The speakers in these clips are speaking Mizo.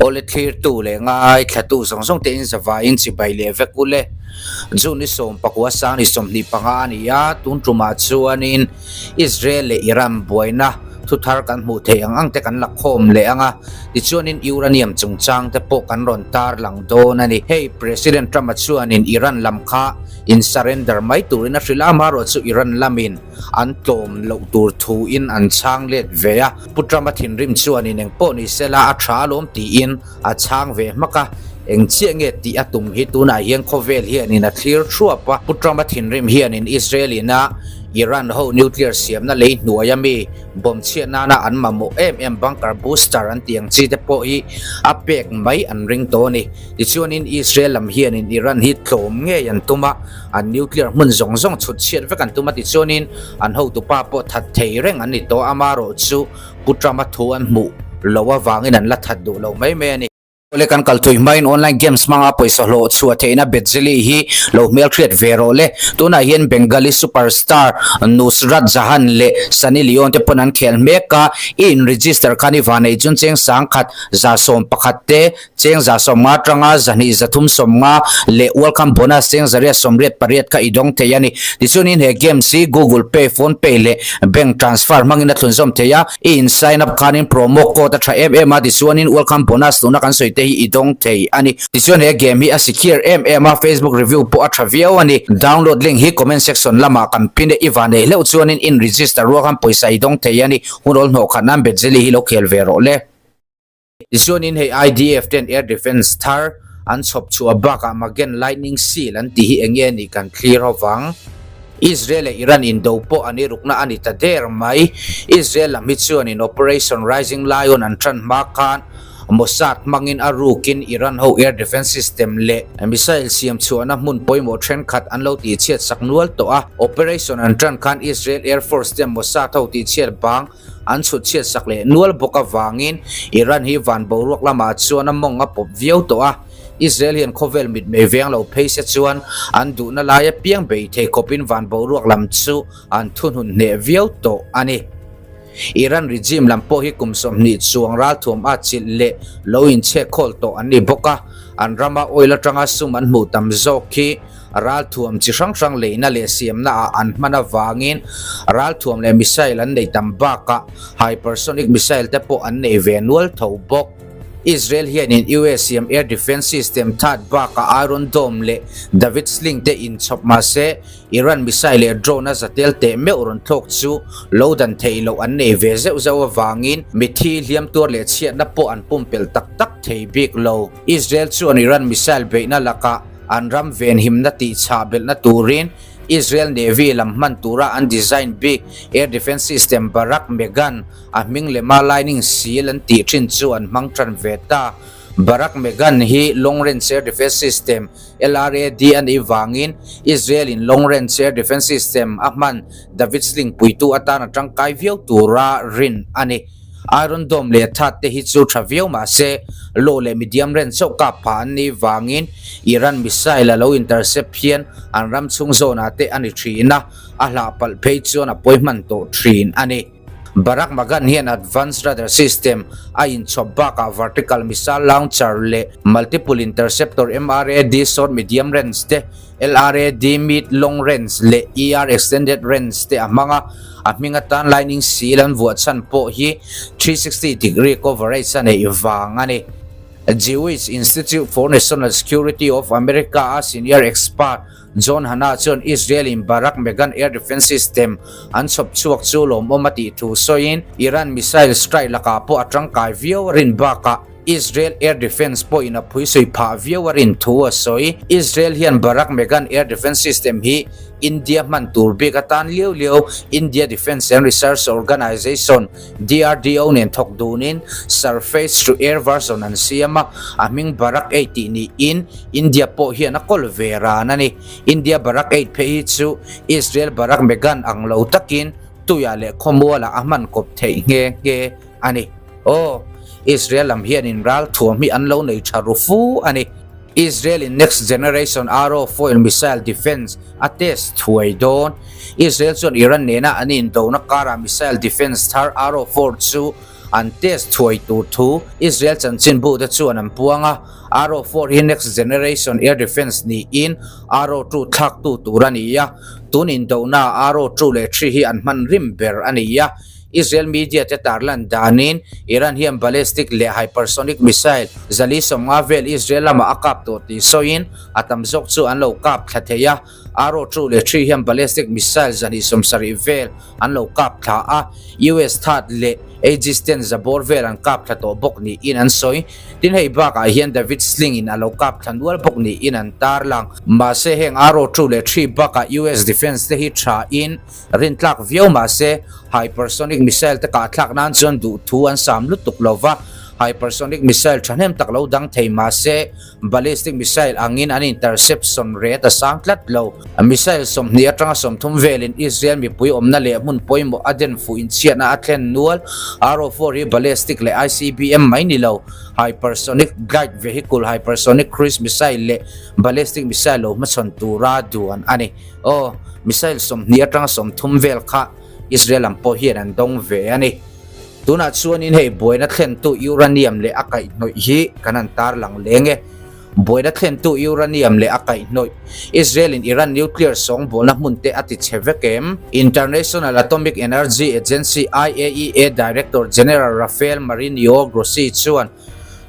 Awle thlirtu leh ngaithlatu zawng zawng te in zavaiin chibai leh vek u le. June ni 19 sang ni 25 a ni a, tun tumah chuanin Israel leh Iran buaina thuthar kan hmuh theih ang ang te kan la khawm leh ang a, tichuanin uranium chungchang te pawh kan rawn tarlang dawn a ni. Hei President Trump-a chuanin Iran lam kha in surrender mai turin a hrilh a, amaherawhchu chu Iran lamin an tlawm loh tur thuin an chhang let ve a. Pu Trump-a thinrim chuanin eng pawh ni sela a tha alawm tiin a chhang ve hmak a, eng chiah nge tih a tum hi tunah hian khawvel hianin a thlir thuap a. Pu Trump-a thinrim hianin Israel ina Iran ho nuclear siamna lei hnuaia mi bomb chhiat nana an mamawh em em bunker booster an tih ang chi te pawh hi a pek mai an ring tawh a ni. Tichuanin Israel lam hianin Iran hi tlawm ngei an tum a. An nuclear hmun zawng zawng chhut chhiat vek an tum a tichuanin an hotupa pawh that thei reng an ni tawh a, amaherawh chu Pu Trump-a thu an hmuh loh avangin an la that duh lo mai mai a ni. Awle kan kal thui hmain online games hmanga pawisa hlawh chhuah theihna Bedzili hi lo hmelhriat ve rawh le. Tunah hian Bengali superstar Nusrat Jahan leh Sunny Leone te pawn an khel mek a, i in register khan i vanei chun cheng 10,000 11 te Cheng 150 atanga 2 350 leh welcome bonus cheng 888 kha i dawng thei a ni. Tichuanin he games hi Google Pay, Phone Pay leh bank transfer hmangin a thlunzawm thei a. I in sign up khanin promo code a tha em em a, tichuanin welcome bonus tuna kan sawi te hi i dawng thei a ni. Tichuan he game hi a secure em em a, Facebook review pawh a tha viau a ni. Download link hi comment section lamah kan pin e, i van ei hleuh chuanin in register ruak khan pawisa i dawng thei a ni. Hun awl hnawh khat nan Bedzeli hi lo khel ve rawh le. Tichuanin hei IDF ten air defence thar an chhawp chhuah bakah Magen Lightning Seal an tih hi eng nge nih kan thlir ho vang. Israel leh Iran indo pawh an i rukna a ni ta der mai. Israel lam hi chuanin Operation Rising Lion an tan hma khan Mossad hmangin a rukin Iran ho air defence system leh missile siam chhuahna hmun pawimawh thenkhat an lo tihchhiat sak nual tawh a. Operation an tan khan Israel Air Force ten Mossad ho tihchhiat bang An chhut chhiat sak leh nual bawk avangin Iran hi van boruak lamah chuan a mawng a pawp viau tawh a, Israel hian khawvel mitmei veng lo phei se chuan an duhna lai apiang bei thei khawpin van boruak lam chu an thunun hneh viau tawh a ni. Iran regime lam pawh hi kum 20 chuang ralthuam a chilh leh lo inchhek khawl tawh an ni bawk a, an rama oil atanga sum an hmuh tam zawk hi Ralthuam chi hrang hrang leina leh siamna ah an hman avangin ralthuam leh missile an nei tam bakah hypersonic missile te pawh an nei ve nual tho bawk. Israel hianin US siam air defence system that bakah Iron Dome leh David Sling te inchhawp mahse Iran missile leh drone a zatel teh meuh rawn thlawk chu lo dan theih loh an nei ve zeuh zeuh avangin mithi hliam tuar leh chhiatna pawh an pumpelh tak tak thei bik lo. Israel chuan Iran missile beihna lakah An ram venhimna tih chhah belhna turin Israel Navy lam hman tura an design bik air defence system Barak Megan a hming lema Lightning Seal an tih thin chu an hmang tan ve ta. Barak Megan hi Long Range Air Defence System, LRAD, a nih vangin Israel in Long Range Air Defence System a hman David Sling puitu atan a tangkai viau tura rin a ni. Iron Dome leh Thad te hi chu tha viau mah se, low leh medium range chauh kap phah an nih vangin Iran missile a lo intercept hian an ram chhung zawnah te a ni thin a, a hlah palh phei chuan a pawi hman tawh thin a ni. Barak Magan hian Advanced Radar System a inchhawp bakah Vertical Missile Launcher leh Multiple Interceptor MRAD short medium range te LRAD mid long range leh ER extended range te a hmang a, a hming atan lightning seal an vuah chhan pawh hi 360 degree coverage a neih vang a ni. Jewish Institute for National Security of America a senior expert John Hanna chuan Israel in Barak Megan air defence system an chhawp chhuak chu lawmawm a tih thu sawiin Iran missile strike lakah pawh a tangkai viau a rin bakah Israel Air Defence pawhin a phuisui phah viau a rin thu a sawi. Israel hian Barak Megan Air Defence System hi India hman tur bik atan liau liau India Defence and Research Organisation, DRDO, nen thawk dunin Surface to Air version an siam a, a hming Barak 8 tih niin India pawh hian a kawl ve ran a ni. India Barak 8 phei hi chu Israel Barak Megan ang lo takin tuiah leh khawmualah a hman kawp theih nghe nghe a ni. Aw, Israel lam hianin ral thuam hi an lo nei tha ru fu a ni. Israel in next generation Arrow foil missile defence a test thuai dawn. Israel chuan Iran nena an indona karah missile defence thar Arrow 4 chu an test thuai tur thu Israel chanchinbute chuan an puang a. Arrow 4 hi next generation air defence niin Arrow 2 thlaktu tur a ni a, tun indohnaah Arrow 2 leh 3 hi an hman rim ber a ni a. Israel media te tarlan danin Iran hian ballistic leh hypersonic missile 450 vel Israel lamah a kap tawh tih sawiin a tam zawk chu an lo kap thla thei a. Arrow 2 leh 3 hian ballistic missile 270 vel an lo kap thla a, US THAAD leh Aegis ten za bawr vel an kap thla tawh bawk niin an sawi. Tin hei bakah hian David Sling in a lo kap thla nual bawk niin an tarlang. Mahse heng Arrow 2 leh 3 bakah US defence te hi tha in Rintlak viau mahse, hypersonic missile te kahthlak nan chuan duhthu an sam lutuk lo va, hypersonic missile thahnem tak lo dang thei mahse, ballistic missile angin an interception rate a sang tlat lo. Missile 20 atanga 30 velin Israel mipui awmna leh hmun pawimawh a den fuh inchhiatna a thlen nual. Arrow 4 hi ballistic leh ICBM mai ni lo, hypersonic glide vehicle, hypersonic cruise missile leh ballistic missile lo hmachhawn tura duan a ni. Aw, missile 20 atanga 30 vel kha Israel lam pawh hian an dawng ve a ni. Tunah chuanin hei buaina thlentu uranium leh a kaihhnawih hi kan han tarlang leng e. Buaina thlentu uranium leh a kaihhnawih, Israel in Iran nuclear sawngbawlna hmun te a ti chhe vek em? International Atomic Energy Agency, IAEA, Director General Rafael Marinio Grossi chuan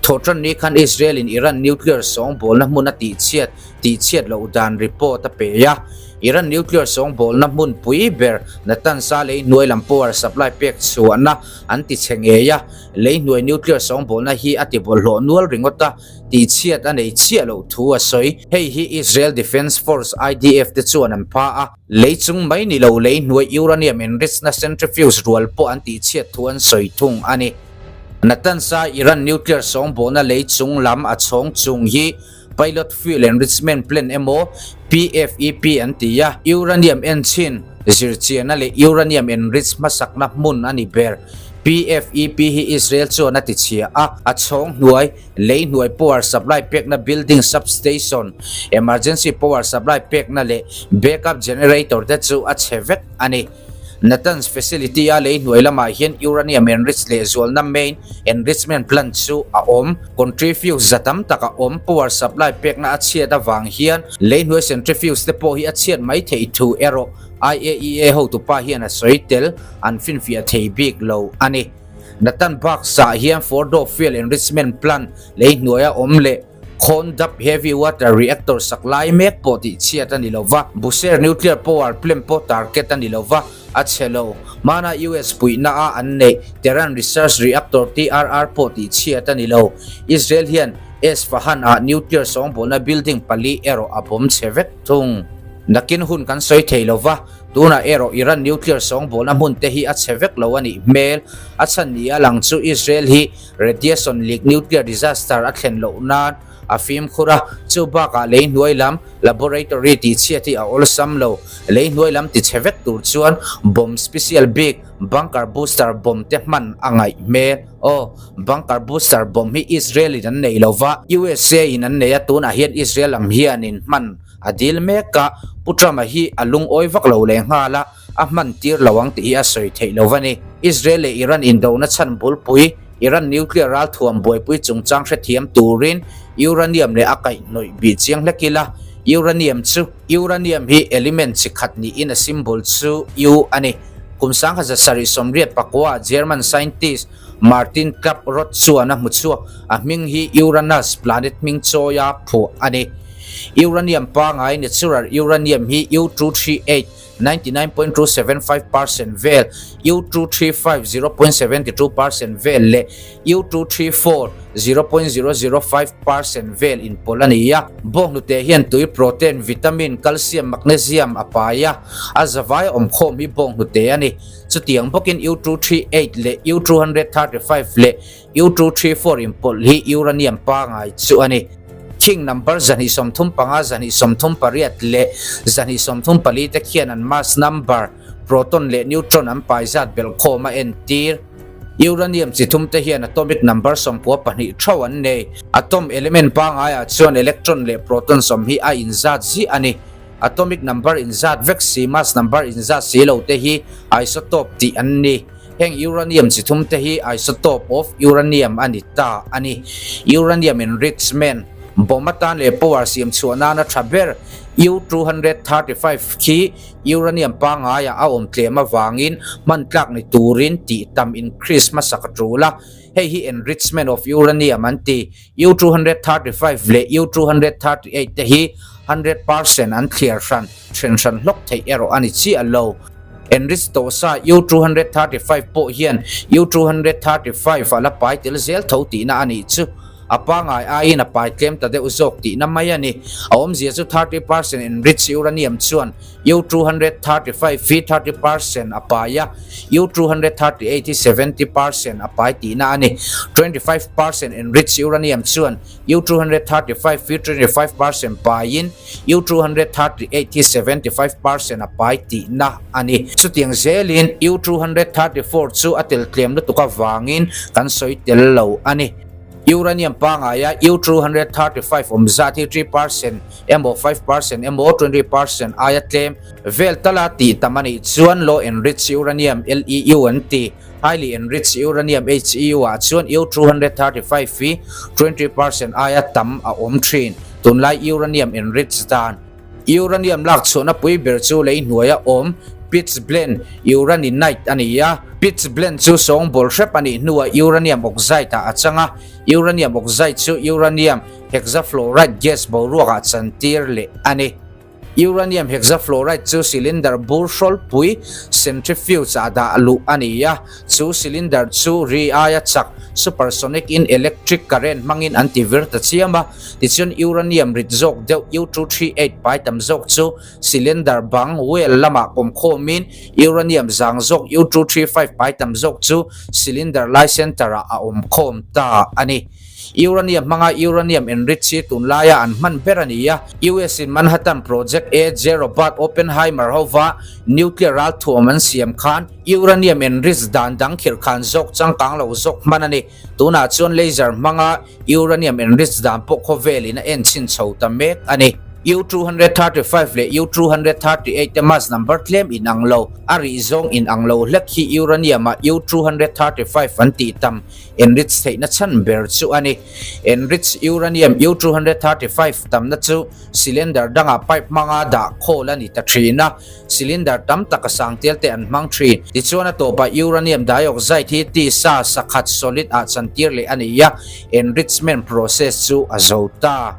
Thawhtanni khan Israel in Iran nuclear sawngbawlna hmun a tihchhiat tihchhiat loh dan report a pe a. Iran nuclear sawngbawlna hmunpui ber Natanz-a lei hnuai lam power supply pek chhuahna an ti chhe ngei a, lei hnuai nuclear sawngbawlna hi a ti bawlhhlawh nual ringawt a, tihchhiat a nei chiah loh thu a sawi. Hei hi Israel Defence Force, IDF, te chuan an pha a, lei chung mai ni lo lei hnuai uranium enrich-na centrifuge rual pawh an tihchhiat thu an sawi thung a ni. Natanz-a Iran nuclear sawngbawlna lei chung lam a chhawng chung hi Pilot Fuel Enrichment Plant emaw PFEP an ti a, uranium enchhin zirchianna leh uranium enrich hmasakna hmun a ni ber. PFEP hi Israel chuan a ti chhia a, a chhawng hnuai, lei hnuai power supply pekna building substation, emergency power supply pekna leh backup generator te chu a chhe vek a ni. Natanz facility a lei hnuai lamah hian uranium enrich leh zualna main enrichment plant chu a awm. Centrifuge za tam tak a awm. Power supply pekna a chhiat avang hian lei hnuai centrifuge te pawh hi a chhiat mai theih thu erawh IAEA hotupa hian a sawi tel, an finfiah thei bik lo a ni. Natanz baksa hian Fordow fuel enrichment plant lei hnuaia awm leh Khawndap Heavy Water Reactor sak lai mek pawh tih chhiat a ni lo va, Bushehr Nuclear Power Plant pawh target a ni lo va, a chhe lo. Hmana US puihna a an neih Tehran Research Reactor, TRR, pawh tih chhiat a ni lo. Israel hian Esfahan ah nuclear sawngbawlna building pali erawh a bawm chhe vek thung. Nakin hun kan sawi thei lo va, Tunah erawh Iran nuclear sawngbawlna hmun te hi a chhe vek lo a nih hmel. A chhan ni a lang chu Israel hi radiation leak nuclear disaster a thlen loh nan a fimkhur a, chu bakah lei hnuai lam laboratory tih chhiat hi a awlsam lo. Lei hnuai lam ti chhe vek tur chuan bomb special bik bunker booster bomb te hman a ngaih hmel. Aw, bunker booster bomb hi Israel in an nei lo va, USA in an nei a, tunah hian Israel lam hianin hman A dil mek a, Pu Trump-a hi a lungawi vak lo leh nghal a, a hman tir lo ang tih hi a sawi theih lo a ni. Israel leh Iran indona chhan bulpui, Iran nuclear ralthuam buaipui chungchang hrethiam turin uranium leh a kaihhnawih bih chiang hlek ila, uranium chu uranium hi element chi khat niin a symbol chu U a ni. Kum 1789 ah German scientist Martin Klaproth chuan a hmu chhuak, a hming hi Uranus planet hming chawia phuah a ni. Uranium pangai, natural uranium, hi U238, 99.275 percent vel, U235, 0.72 percent vel leh U234, 0.005 percent vel inpawlh a ni a. Bawnghnute hian tui, protein, vitamin, calcium, magnesium a pai a, a zavai awmkhawm hi bawnghnute a ni. Chutiang bawkin U238 leh U235 leh U234 inpawlh hi uranium pangai chu a ni. Khing number 235, 238 leh 234 te khian an mass number, proton leh neutron an pai zat belhkhawm a entir. Uranium chi thum te hian atomic number 92 theuh an nei. Atom element pangaiah chuan electron leh proton sawm hi a inzat ziah a ni. Atomic number inzat vek si, mass number inzat si lo te hi isotope tih an ni. Heng uranium chi thum te hi isotope of uranium a ni ta a ni. Uranium enrichment, bomb atan leh power siam chhuah nana tha ber U-235 khi uranium pangaiah a awm tlem avangin hman tlak ni turin tih tam increase hmasak a tul a. Hei hi enrichment of uranium an ti. U-235 leh U-238 te hi 100% an thliar hran, then hran hlawk theih erawh a ni chiah lo. Enrich tawhsa U-235 pawh hian U-235 a la pai tel zel tho tihna a nih chu. A pangai aiin a pai tlem ta deuh zawk tihna mai a ni. A awmzia chu 30% enrich uranium chuan U-235 hi 30% a pai a, U-238 hi 70% a pai tihna a ni. 25% enriched uranium chuan U-235 hi 25% paiin U-238 hi 75% a pai tihna a ni. Chutiang zelin U-234 chu a tel tlem lutuk avangin kan sawi tel lo a ni. Uranium pangaia U-235 awm zat hi 3% emaw 5% emaw 20% aia tlem vel tala tih tam a nih chuan low enriched uranium, LEU, an ti. Highly enriched uranium, HEU, ah chuan U-235 hi 20% aia tam a awm thin. Tunlai uranium enriched dan. Uranium lak chhuahna pui ber chu lei hnuaia awm pitchblende uraninite a ni a. Pitchblende chu sawngbawl hrep a nih hnuah uranium oxide ah a chang a, uranium oxide chu uranium hexafluoride gas boruakah chantir leh a ni. Uranium hexafluoride chu cylinder bur hrawlpui centrifuge ah dah luh a ni a, chu cylinder chu ri aia chak supersonic in electric current hmangin an ti vir ta chiam a. Tichuan uranium rit zawk deuh U-238 pai tam zawk chu cylinder bang well lamah kawm khawmin uranium zang zawk U-235 pai tam zawk chu cylinder lai center ah a awm khawm ta a ni. Uranium hmanga uranium enrich hi tunlaia an hman ber a ni a. US in Manhattan Project A J Robert Oppenheimer hova nuclear ralthuam an siam khan uranium enrich dan dang khirhkhan zawk changkang lo zawk hman a ni. Tunah chuan laser hmanga Uranium enrich dan pawh khawvelin a en chhin chho ta mek a ni. U-235 leh U-238 te mass number tlem in ang lo, a rih zawng in ang lo hlek hi uranium-ah U-235 an tih tam enrich theihna chhan ber chu a ni. Enrich uranium U-235 tamna chu cylinder dangah pipe hmanga dah khawl a ni ta thin a. Cylinder tam tak a sang tial te an hmang thin. Tichuan a tawpah uranium dioxide hi tisa sakhat solid ah chantir leh a ni a, enrichment process chu a zo ta.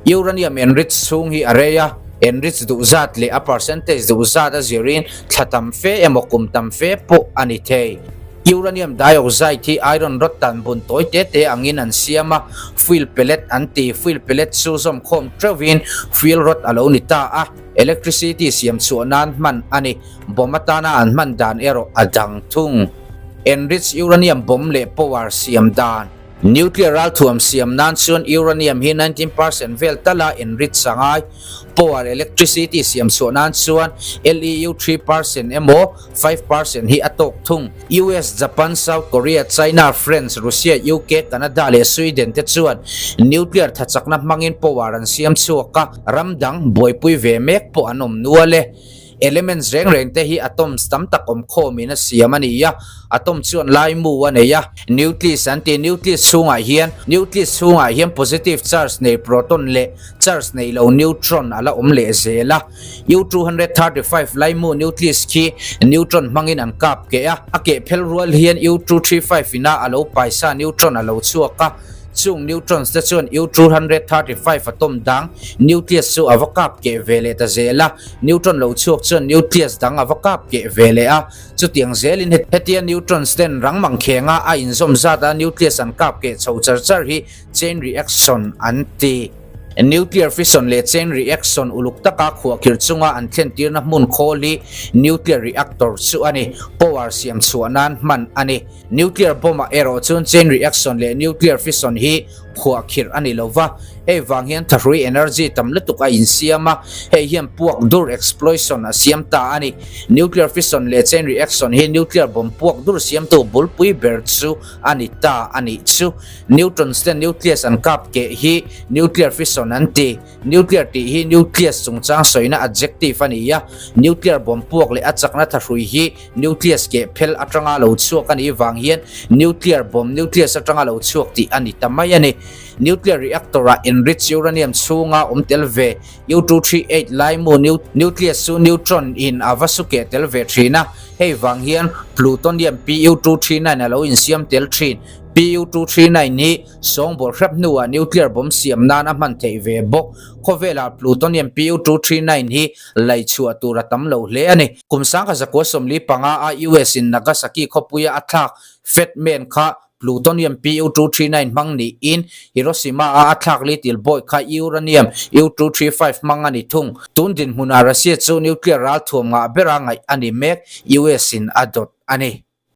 Uranium enrich chhung hi a rei a, enrich duh zat leh a percentage duh zat a zirin thla tam fe emaw kum tam fe pawh a ni thei. Uranium dioxide hi iron rod tan bun tawi te te angin an siam a, fuel pellet an ti. Fuel pellet chu zawmkhawm teuhin fuel rod a lo ni ta a. Electricity siam chhuah nan hman a ni. Bomb atana an hman dan erawh a dang thung. Enriched uranium bomb leh power siam dan. Nuclear ralthuam siam nan chuan uranium hi 19% vel tala enrich a ngai. Power electricity siam chhuah nan chuan LEU 3% emaw 5% hi a tawk thung. US, Japan, South Korea, China, France, Russia, UK, Canada leh Sweden te chuan nuclear thachakna hmangin power an siam chhuak a, ram dang buaipui ve mek pawh an awm nual e. Elements reng reng te hi atoms tam tak awm khawmin a siam a ni a, atom chuan laimu a nei a. Nucleus an ti, nucleus chhungah hian nucleus chhungah hian positive charge nei proton leh charge nei lo neutron a la awm leh zel a. U-235 laimu nucleus khi neutron hmangin an kap keh a, a keh phel rual hian U-235 ina a lo paisa neutron a lo chhuak a, chung neutrons te chuan U-235 atom dang nucleus chu a va kap keh ve leh ta zel a, neutron lo chhuak chuan nucleus dang a va kap keh ve leh a, chutiang zelin hetia neutrons ten rang mangkhenga a inzawm zat a nucleus an kap keh chho char char hi chain reaction an ti. Nuclear fission leh chain reaction uluk taka khuahkhirh chunga an thlentirna hmun khawl hi nuclear reactor chu a ni. Power siam chhuah nan hman a ni. Nuclear bomb ah erawh chuan chain reaction leh nuclear fission hi khuahkhirh a ni lo va. Hei vang hian thahrui energy tam lutuk a insiam a, hei hian puak dur explosion a siam ta a ni. Nuclear fission leh chain reaction hi nuclear bomb puak dur siamtu bulpui ber chu a ni ta a nih chu. Neutrons ten nucleus an kap keh hi nuclear fission an ti. Nuclear tih hi nucleus chungchang sawina adjective a ni a, nuclear bomb puak leh a chakna thahrui hi nucleus keh phel atanga lo chhuak a nih vang hian nuclear bomb nucleus atanga lo chhuak tih a ni ta mai a ni. Nuclear reactor ah enriched uranium chhunga awm tel ve U-238 laimu nucleus chu neutron in a va su keh tel ve thin a, hei vang hian plutonium Pu-239 a lo insiam tel thin. Pu-239 hi sawngbawl hrep hnuah nuclear bomb siam nan a hman theih ve bawk. Khawvelah plutonium Pu-239 hi lei chhuah tur a tam lo hle a ni. Kum sangkhat zakua 45 a US in Nagasaki khawpuia a thlak Fat Man kha Plutonium Pu-239 hmang niin Hiroshima a a thlak Little Boy kha Uranium U-235 hmang a ni thung. Tun dinhmunah Russia chu nuclear ralthuam ngah bera ngaih a ni mek, US in a dawt a ni.